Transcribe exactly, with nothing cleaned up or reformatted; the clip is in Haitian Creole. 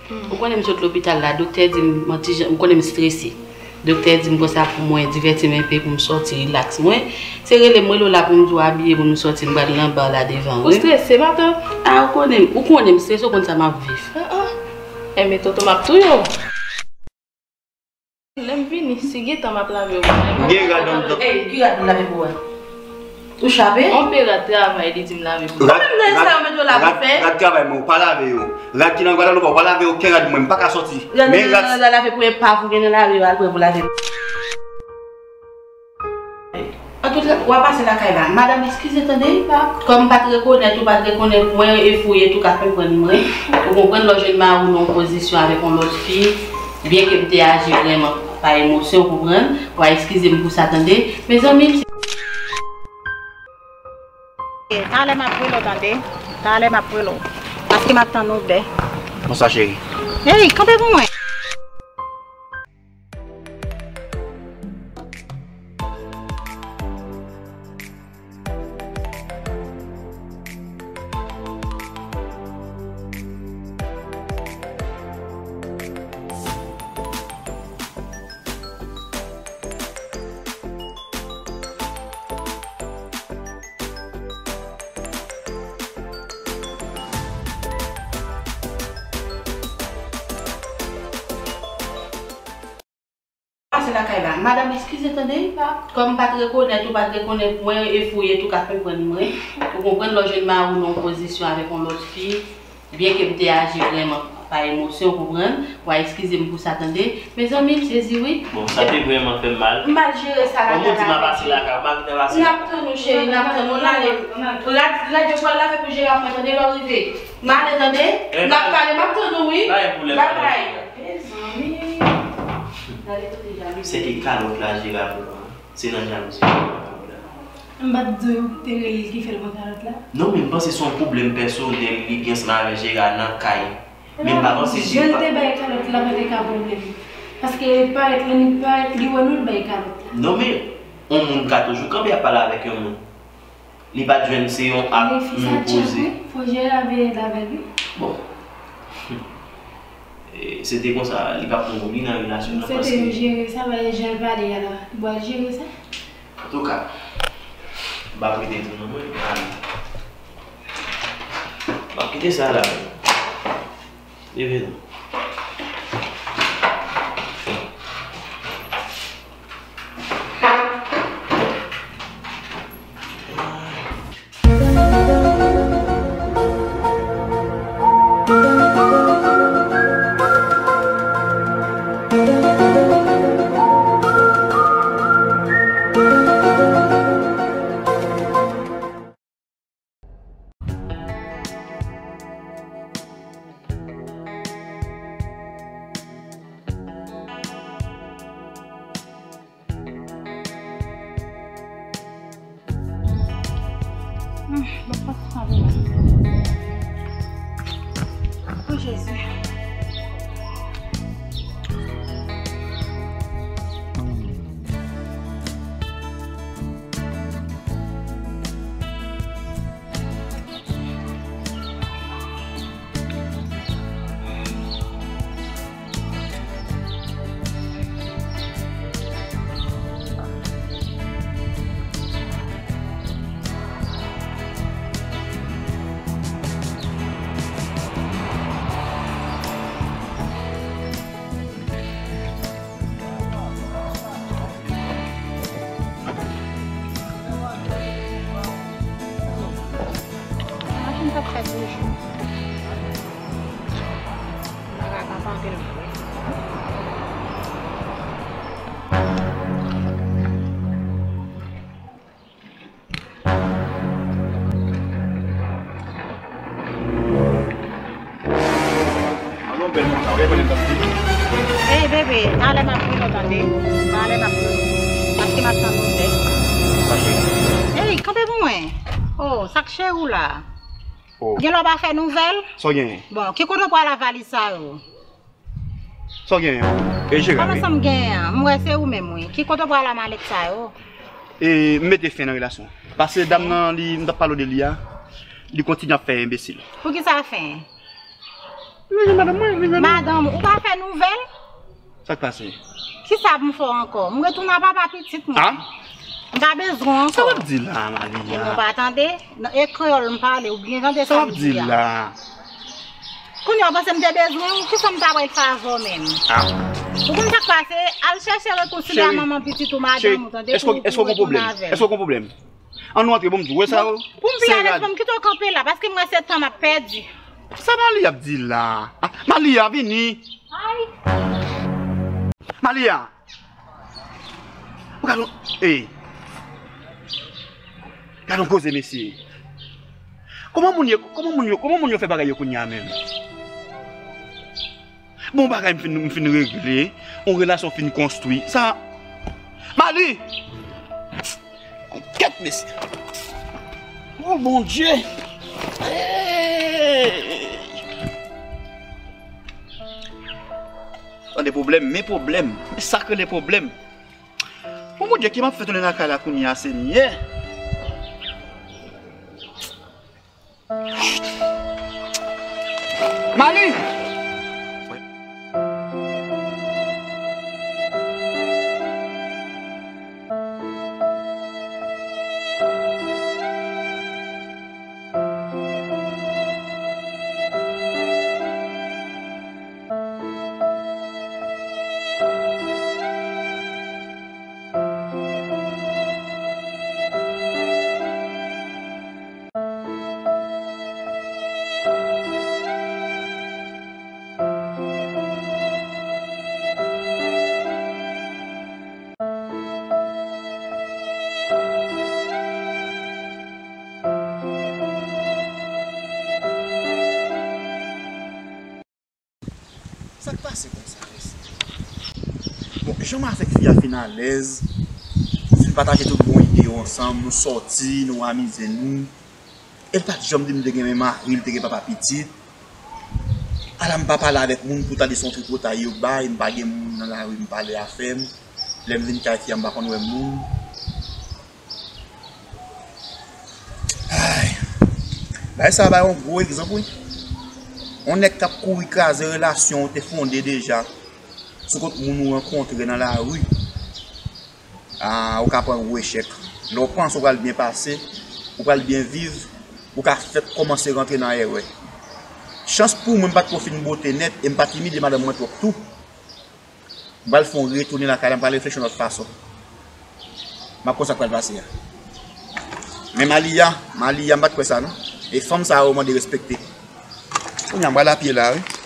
Ou konnen m sot lopital la, doktè di m, m an ti jan, ou konnen m strese. Doktè di m pran sa pou mwen, divèti m enpe pou m sòti, rilaks mwen. Se rele m, rele w la pou m di w abiye pou nou sòti, m pral nan ba la devan, wi. Ou strese, matant? A, ou konnen m, ou konnen m strese, ou konn sa m ap viv. Ah, ah. Enben, tonton, m ap touye w. Lè m vini, si gen tan m ap lave yo. M gen rad anndan. Ey, ki rad m lave pou wè? Ou chape? On pe rad travay, li di m lave pou. Rad, menm nan sa yo mete w la pou fè. Rad travay, men ou pa lave yo. Rad ki nan gwadalop, ou pa lave okenn rad mwen, m pa ka sòti. Men rad, rad lave pou epav ou gen nan lari yo, al pran pou lave. Antouka, w a pase lakay la. Madanm, eskize tande. Kòm m pa t rekonèt ou, pa t rekonèt mwen, e fouye tou ka konprann mwen. Ou konprann lè w jwenn mari w nan yon pozisyon avèk yon lòt fi, byenke m te aji vrèman pa emosyon, ou konprann? W a eskize m pou sa tande. Mezanmi, m se Talè m ap rele w tande. Talè m ap rele w. Paske m ap tann ou bè. Bonswa, cheri. Ey, kanpe pou mwen. Pase lakay la. Madanm, eskize tande. Kòm m pa t rekonèt ou, pa t rekonèt mwen, e fouye tou ka konprann mwen. Ou konprann lè w jwenn mari w nan yon pozisyon avèk yon lòt fi, byenke m te aji vrèman pa emosyon, ou konprann? W a eskize m pou sa tande. Mezanmi, m sezi wi. Bon, sa te vrèman fè m mal. M mal jere sa lakay la. Kòm ou di m a pase lakay, m a kite pase. N ap tann ou, cheri, n ap tann ou. N ale. Rad, rad yo pral lave pou jere ap mwen tande lè w rive. M ale tande. N ap pale, m ap tann ou wi. Babay. Mezanmi. Gade kote jalouzi. Se ki kalòt la jere ap pran. Se nan jalouzi li pran kalòt la. M pa t di w te rele l ki fè l pran kalòt la? Non, men m panse se yon pwoblèm pèsonèl li gen ansanm avèk Jera nan kay. Men m pa panse se jan l te bay kalòt la pa te ka pwoblèm. Paske parèt la, li parèt, li wè nou, l bay kalòt la. Non, men yon moun ka toujou kanpe ap pale avèk yon moun. Li pa t jwenn se yon ak nou poze. Fò Jera veye l avè l wi. Bon. E, se te konsa, li p ap mouri nan relasyon nan paske. Se te yo jere sa, pa e jan l pale a la. Li pral jere sa. Antouka, m p ap rete tou non mwen. M ap kite sa la. Leve non. Hmm, bon, pa sa vre. Oh, Jezi. Machin t ap fè toujou. Bagay pa anpil vre. Ey, bebe, talè m ap rele w tande. Talè m ap rele w. Paske m ap tann ou bè. Ey, kanpe pou mwen. Oh, sa k cheri w la? Oh. Gen lè w pa fè nouvèl? Sa w genyen? Bon, ki kote w pral ak valiz sa yo? Sa w genyen? E Jera, wi. Kòman sa m genyen an? M wè se ou menm, wi. Ki kote w pral ak malèt sa yo? E m mete fen nan relasyon. Paske dam nan, li, m t ap pale w de li a, li kontinye ap fè enbesil. Poukisa fen? Li vin, madanm mwen, li vin. Madanm, ou pa fè nouvèl? Sa k pase? Kisa pou m fè w ankò? M retounen a papa pitit mwen. Ah? M pa bezwen w ankò. Sa w ap di la, Malia? Ou pa tande? Nan, e kreyòl m pale, ou byen tande sa m di a. Sa w ap di la? Kounye a w panse m te bezwen w, kisa m ta pral fè avè w menm? Ah. Ou konn sa k pase? Al chèche rekonsilye a manman pitit ou, madanm ou, tande, pou, pou retounen avè l. Èske w gen pwoblèm? Èske w gen pwoblèm? Ann nou antre, bon, m di w, wè sa yo? Pou m pi alèz, bon, m kite w kanpe la, paske m wè se tan m ap pèdi. Sa Malia ap di la? Ah, Malia, vini. Ay. Malia! Ou gade yon, ey. Gade yon koze, mesye. Kòman moun yo, kòman moun yo, kòman moun yo fè bagay yo kounye a menm? Bon bagay m fin, m fin regle, yon relasyon fin konstwi. Sa, Mali! Kèt, mesye. Oh, Bondye! Hey! Tande pwoblèm, men pwoblèm, men sa k rele pwoblèm. Bon, Bondye, ki m ap fè tounen lakay la kounye a, Senyè? Mali! Sa k pase konsa, mesye? Bon, jan m avèk fi a fin alèz, nou fin pataje tout bon ide yo ansanm, nou sòti, nou amize nou. E l pa t janm di m te gen men mari, l te gen papa pitit. Ala m pa pale avèk moun pou tande se yon tripotay yo bay, m pa gen moun nan lari m pale afè m. Lè m vin kay fi a, m pa konn wè moun. Ay. Bagay sa a bay yon gwo egzanp, wi. Yon nèg k ap kouri kraze relasyon ou te fonde deja sou kont moun ou rankontre nan lari. Ah, ou ka pran gwo echèk. Lè w panse w pral byen pase, ou pral byen viv, ou ka fèk kòmanse rantre nan erè. Chans pou mwen, m pa t ko fin bote nèt e m pa t imilye madanm mwen twòp tou. M pral fè yon retounen lakay la, m pral reflechi yon lòt fason. M ap konn sa k pral pase a. Men Malia, Malia, m pa t kwè sa non. E fanm sa yo mande respekte. Kounye a, m pral apye la, wi.